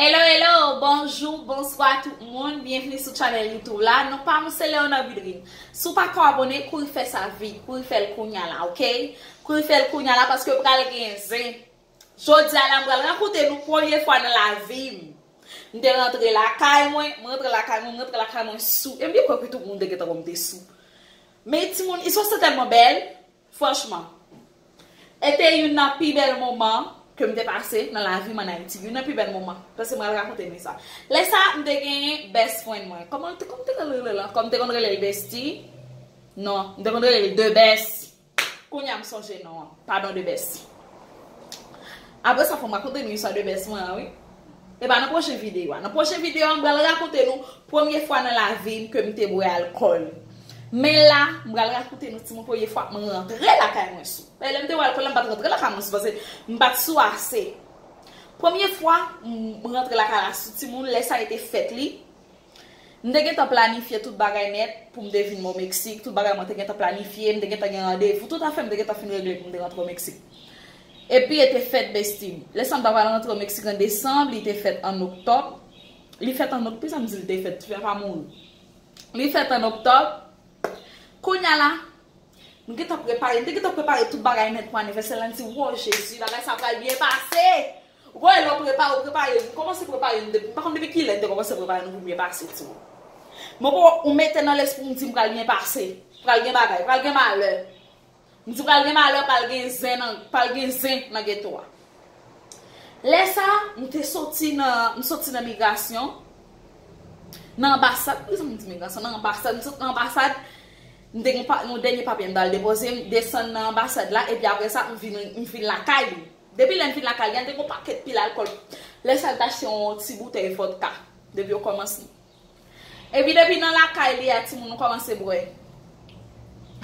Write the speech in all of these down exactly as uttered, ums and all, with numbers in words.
Hello, hello, bonjou, bonswa tout moun, byenvini sou channel YouTube la. Non pa m se Leona Vidrine. Si w pa ko abone, kouri fè sa vit, kouri fè l kounya la, ok? Kouri fè l kounya la paske pral gen zen. Jodi a la, m pral rakonte nou premye fwa nan lavi m. M te rantre lakay mwen, m rantre lakay mwen, m rantre lakay mwen sou. E m byen kwè ke tout moun te gentan wè m te sou. Men timoun, istwa sa tèlman bèl. Franchman, e te youn nan pi bèl moman ke m te pase nan lavi m ann Ayiti. Youn nan pi bèl moman. Paske m pral rakonte nou sa. Lè sa, m te genyen best friend mwen. Kòman te, kòman te konn rele l lan? Kòm te konn rele l Bestie? Non, m te konn rele l The Best. Kounye a m sonje non an. Padon, The Best. Apre sa, fò m rakonte nou istwa The Best mwen an, wi. E pa nan pwochen videyo a. Nan pwochen videyo a, m pral rakonte nou premye fwa nan lavi m ke m te bwè alkòl. Men la, m pral rakonte nou timoun premye fwa m rantre lakay mwen sou. Men lè m te bwè alkòl la, m pa t rantre lakay mwen sou, paske m pa t sou ase. Premye fwa m rantre lakay la sou timoun, lè sa a te fèt li, m te gentan planifye tout bagay nèt pou m te vin o Meksik. Tout bagay mwen te gentan planifye, m te gentan gen randevou. Tout afè m te gentan fin regle pou m te rantre o Meksik. Epi e te fèt Bestie m. Lè sa m ta pral rantre o Meksik an desanm, li te fèt an oktòb. Li fèt an oktòb, poukisa m di li te fèt? Tifi a pa mouri. Li fèt an oktòb. Kounye a la, nou gentan prepare, nou te gentan prepare tout bagay nèt pou anivèsè la. Nou di, "Wo, Jezi, bagay sa pral byen pase." Ou konnen lè w prepare, ou prepare, nou kòmanse prepare, nou depi, m pa konn depi kilè nou te kòmanse prepare nou pou byen pase, timoun. Mwen, bon, ou mete nan lespri m di m pral byen pase, pral gen bagay, pral gen malè. M di pral gen malè, pral gen zen nan, pral gen zen nan geto a. Lè sa, m te soti nan, m soti nan migrasyon, nan anbasad, poukisa m di migrasyon, nan anbasad, m sot nan anbasad, m te gen pa, yon dènye papye m t al depoze, m desann nan anbasad la, epi apre sa, m vin, m vin lakay li. Depi lè m vin lakay li a, m te gen yon pakèt pil alkòl. Lè sa, m t achte yon ti boutèy vòdka, depi okòmansman. Epi depi nan lakay li a, timoun, nou kòmanse bwè.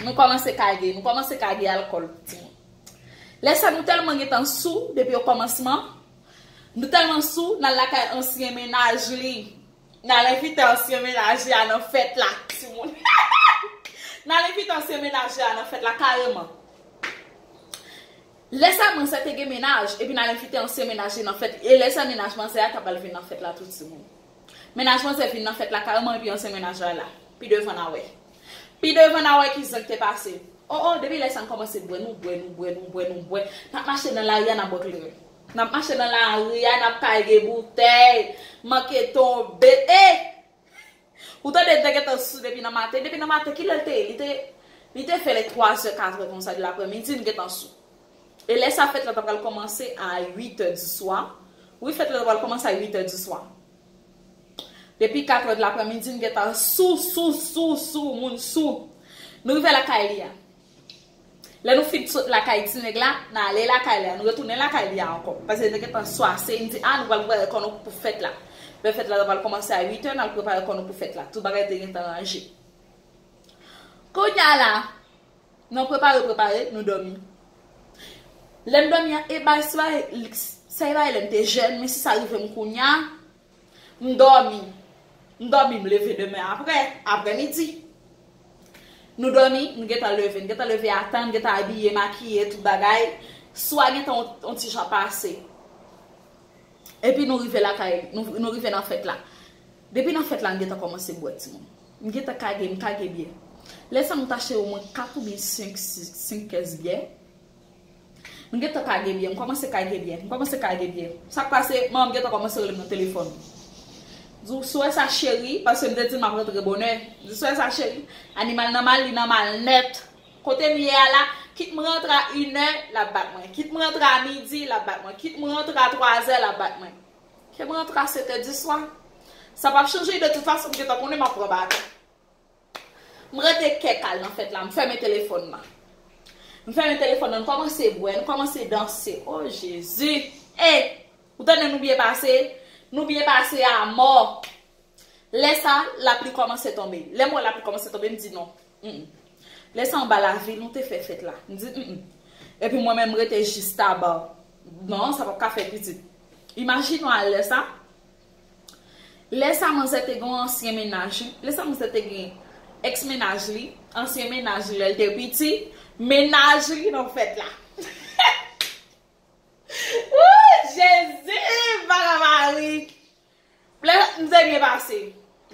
Nou kòmanse kage, nou kòmanse kage alkòl, timoun. Lè sa, nou tèlman gentan sou, depi okòmansman, nou tèlman sou, n al lakay ansyen mennaj li. N al envite ansyen mennaj li a nan fèt la, timoun. N al envite ansyen mennaj li a nan fèt la, kareman. Lè sa, manzè te gen mennaj, epi n al envite ansyen mennaj li nan fèt. E lè sa, mennaj manzè a ta pral vin nan fèt la tou, timoun. Mennaj manzè vin nan fèt la kareman, epi ansyen mennaj la la. Pi devan n a wè. Pi devan n a wè ki zen k te pase. O, o, depi lè sa, n kòmanse bwè, nou bwè, nou bwè, nou bwè, nou bwè. N ap mache nan lari a, n ap bwè kleren. N ap mache nan lari a, n ap kage boutèy, manke tonbe. E! Ou tande, m te gentan sou depi nan maten. Depi nan maten, kilè l te ye? Li te, li te fè lè twa zè, kat è konsa de laprèmidi, m gentan sou. E lè sa, fèt la ta pral kòmanse a uit è di swa. Wi, fèt la ta pral kòmanse a uit è di swa. Depi kat è de laprèmidi, m gentan sou, sou, sou, sou, moun sou. Nou rive lakay li a. Lè nou fin sot lakay ti nèg la, n ale lakay li a, nou retounen lakay li a ankò. Paske nou te gentan sou ase, n di, a, nou pral prepare kò nou pou fèt la. Lè fèt la pral kòmanse a uit è, n al prepare kò nou pou fèt la. Tout bagay te gentan ranje. Kounye a la, nou prepare, prepare, nou dòmi. Lè m dòmi a, e bay, se bay, se bay lè m te jèn, men si sa rive m kounye a, M dòmi. M dòmi, m leve demen apre, aprèmidi. Nou dòmi, nou gentan leve, nou gentan leve a tan, nou gentan abiye, makiye, tout bagay. Swa gentan on, on ti jan pase. Epi nou rive lakay, nou, nou rive nan fèt la. Depi nan fèt la, m gentan kòmanse bwè, timoun. M gentan kage, m kage byè. Lè sa, m t achte omwen kat oubyen senk, senk kès byè. M gentan kage byè, m kòmanse kage byè, m kòmanse kage byè. Sa k pase, manman m gentan kòmanse rele m nan telefòn. Di w, "Si w wè sa, cheri," paske m te di l m ap rantre bonè. M di, "Si w wè sa, cheri, animal nan mal, li nan mal nèt. Kote m ye a la, kit m rantre a inè, l ap bat mwen. Kit m rantre a midi, l ap bat mwen. Kit m rantre a twa zè, l ap bat mwen. Ke m rantre a sèt è di swa. Sa p ap chanje, de tout fason, m gentan konnen m ap pran baton." M rete kèk al nan fèt la, m fèmen telefòn nan. M fèmen telefòn nan, nou kòmanse bwè, nou kòmanse danse. O Jezi! E, ou tande nou byen pase? Nou byen pase a mò. Lè sa, lapli kòmanse tonbe. Lè m wè lapli kòmanse tonbe, m di non. Mm, mm. Lè sa anba lavil, nou te fè fèt la. M di, mm, mm. Epi mwen menm, m rete jis taba. Non, sa p ap ka fèt pitit. Imajine w a lè sa. Lè sa manzè te gen yon ansyen mennaj li. Lè sa manzè te gen èks mennaj li, ansyen mennaj li lè l te piti, mennaj li nan fèt la. Wouy, Jezi, vagabari. pase.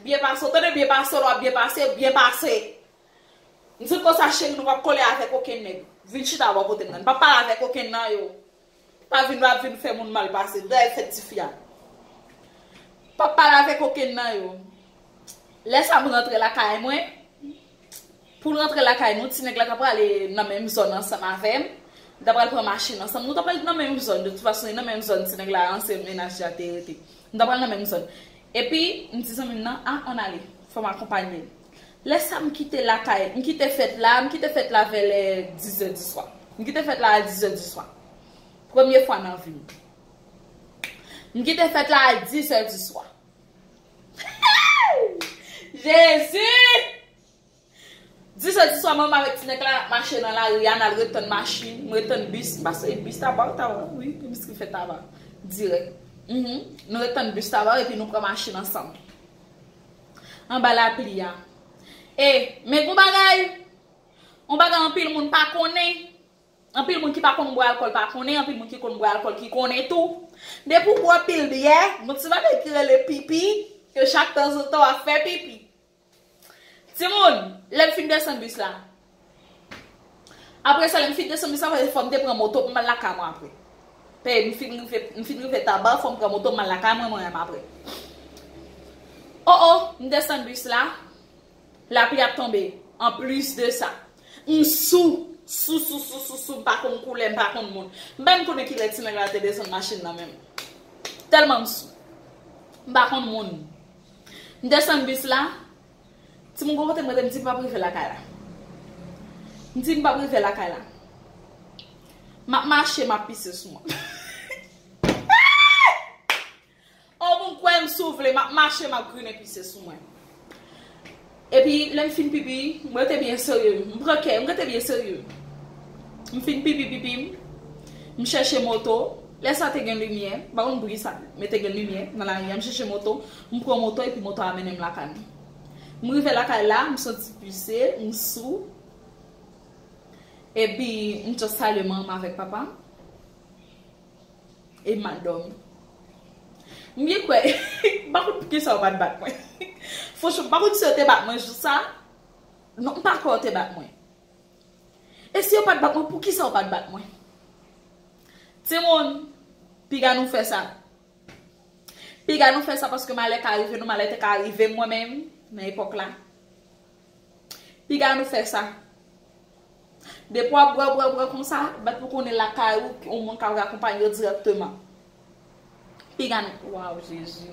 Byen pase. Ou tande byen pase, lè w ap byen pase, byen pase. M di konsa, cheri, nou p ap kole avèk okenn nèg. Vin chita bò kote m nan. M p ap pale avèk okenn nan yo. Pa vin, pa vin fè moun mal pase. Dayè fè tifi a. P ap pale avèk okenn nan yo. Lè sa m rantre lakay mwen, pou l rantre lakay nou, ti nèg la ta prale nan menm zòn ansanm avè m. Nou ta pral pran machin ansanm. Nou ta pral nan menm zòn. De tout fason, e nan menm zòn ti nèg la ansyen mennaj li a te rete. Nou ta pral nan menm zòn. Epi, m di zanmi m nan, ah, ann ale. Fò m akonpanye l. Lè sa, m kite lakay, m kite fèt la, m kite fèt la vè lè dizè di swa. M kite fèt la a dizè di swa. Premye fwa nan vi m. M kite fèt la a dizè di swa. Jezi! Dizè di swa, mwen avèk ti nèg la mache nan lari a, n al ret tann machin, m ret tann bis, m pase bis Taba, Taba, wi, bis ki fè Taba, dirèk. Mhm. Nou ret tann bis Taba, epi nou pran machin ansanm. Anba lapli a. E, men gon bagay, yon bagay anpil moun pa konnen. Anpil moun ki pa konn bwè alkòl pa konnen, anpil moun ki konn bwè alkòl ki konnen tou. Depi w bwè pil byè, gon ti bagay ki rele pipi, ke chak tanzantan w ap fè pipi. Timoun, lè m fin desann bis la. Apre sa, lè m fin desann bis la, fò m te pran moto pou m al lakay mwen apre. Pe, m fin rive, m fin rive Taba, fò m pran moto, m al lakay mwen, mwen menm apre. O, o, m desann bis la. Lapli ap tonbe. Anplis de sa, m sou, sou, sou, sou, sou, sou, m pa konn koulè, m pa konn moun. M pa menm konnen kilè ti nèg la te desann machin nan menm. Tèlman m sou. M pa konn moun. M desann bis la. Timoun, gon kote m rete, m di m p ap rive lakay la. M di m p ap rive lakay la. M ap mache, m ap pise sou mwen. O, moun kwè m si w vle, m ap mache, m ap grinen pise sou mwen. Epi, lè m fin pipi, m rete byen serye. M pran kè, m rete byen serye. M fin pipi, pipi m, m chèche moto. Lè sa te gen limyè, m pa konn bri sa, men te gen limyè nan lari a. M chèche moto, m pran moto epi moto a mennen m lakay mwen. M rive lakay la, m soti pise, m sou. Epi, m just salye manman avèk papa m. E m al dòmi. M byen kwè, m pa konn poukisa yo pa t bat mwen. Franchman, m pa konn si yo te bat mwen jou sa. Non, m pa kwè yo te bat mwen. E si yo pa t bat mwen, poukisa yo pa t bat mwen? Timoun, piga nou fè sa. Piga nou fè sa paske malè ka rive nou, malè te ka rive m mwen menm nan epòk la. Piga nou fè sa. Depi w ap bwè, bwè, bwè konsa, bat pou konnen lakay ou, yon moun ka akonpanye w dirèkteman. Piga nou. Waw, Jezi.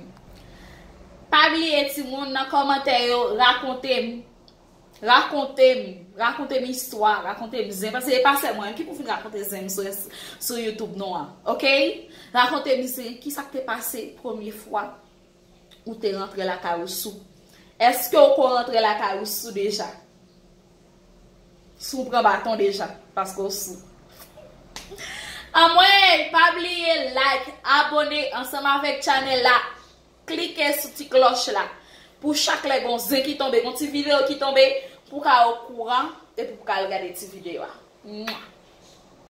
Pa bliye, timoun, nan kòmantè yo, rakonte m. Rakonte m. Rakonte m istwa. Rakonte m zen. Paske e pa sèl mwen ki pou vin rakonte zen m sou, sou YouTube non an. Oke? Rakonte m zen. Kisa k te pase premye fwa ou te rantre lakay ou sou? Èske ou ko rantre lakay ou sou deja? Si w pran baton deja, paske w sou. Anmwey, pa bliye like, abone ansanm avèk chanèl la. Klike sou ti klòch la. Pou chak lè gon zen ki tonbe, gon ti videyo ki tonbe, pou w ka okouran e pou w ka al gade ti videyo a. Mwa.